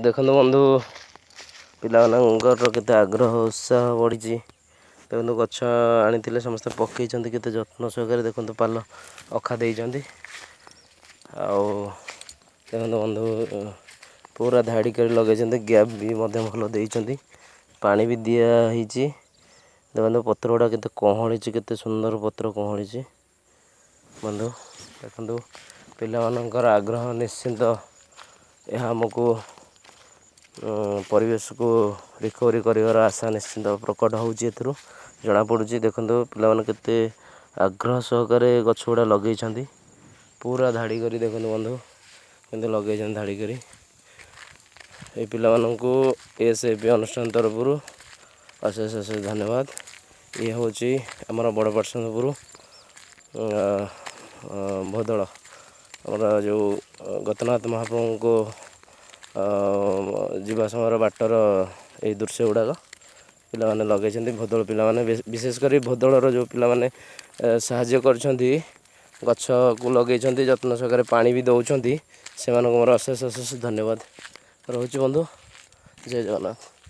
ଦେଖନ୍ତୁ ବନ୍ଧୁ, ପିଲାମାନଙ୍କର କେତେ ଆଗ୍ରହ ଉତ୍ସାହ ବଢ଼ିଛି। ଦେଖନ୍ତୁ, ଗଛ ଆଣିଥିଲେ, ସମସ୍ତେ ପକେଇଛନ୍ତି କେତେ ଯତ୍ନ ସହକାରେ। ଦେଖନ୍ତୁ, ପାଲ ଅଖା ଦେଇଛନ୍ତି। ଆଉ ଦେଖନ୍ତୁ ବନ୍ଧୁ, ପୁରା ଧାଡ଼ି କରି ଲଗେଇଛନ୍ତି। ଗ୍ୟାପ୍ ବି ମଧ୍ୟ ଭଲ ଦେଇଛନ୍ତି, ପାଣି ବି ଦିଆ ହେଇଛି। ଦେଖନ୍ତୁ, ପତ୍ର ଗୁଡ଼ା କେତେ କହଳିଛି, କେତେ ସୁନ୍ଦର ପତ୍ର କହଳିଛି। ବନ୍ଧୁ ଦେଖନ୍ତୁ, ପିଲାମାନଙ୍କର ଆଗ୍ରହ ନିଶ୍ଚିନ୍ତ ଏହା ଆମକୁ ପରିବେଶକୁ ରିକଭରି କରିବାର ଆଶା ନିଶ୍ଚିନ୍ତ ପ୍ରକଟ ହେଉଛି, ଏଥିରୁ ଜଣାପଡ଼ୁଛି। ଦେଖନ୍ତୁ, ପିଲାମାନେ କେତେ ଆଗ୍ରହ ସହକାରେ ଗଛ ଗୁଡ଼ା ଲଗେଇଛନ୍ତି ପୁରା ଧାଡ଼ି କରି। ଦେଖନ୍ତୁ ବନ୍ଧୁ, କେମିତି ଲଗେଇଛନ୍ତି ଧାଡ଼ି କରି। ଏଇ ପିଲାମାନଙ୍କୁ ଏସ୍ ଏ ପି ଅନୁଷ୍ଠାନ ତରଫରୁ ଅଶେଷ ଅଶେଷ ଧନ୍ୟବାଦ। ଇଏ ହେଉଛି ଆମର ବଡ଼ ବସନ୍ତପୁର ଭୋଦଳ, ଆମର ଯେଉଁ ଗତନାଥ ମହାପ୍ରଭୁଙ୍କୁ ଯିବା ସମୟର ବାଟର ଏଇ ଦୃଶ୍ୟ ଗୁଡ଼ାକ ପିଲାମାନେ ଲଗେଇଛନ୍ତି। ଭୋଦଳ ପିଲାମାନେ, ବିଶେଷ କରି ଭୋଦଳର ଯେଉଁ ପିଲାମାନେ ସାହାଯ୍ୟ କରିଛନ୍ତି, ଗଛକୁ ଲଗେଇଛନ୍ତି, ଯତ୍ନ ସହକାରେ ପାଣି ବି ଦେଉଛନ୍ତି, ସେମାନଙ୍କୁ ମୋର ଅଶେଷ ଅଶେଷ ଧନ୍ୟବାଦ ରହୁଛି ବନ୍ଧୁ। ଜୟ ଜଗନ୍ନାଥ।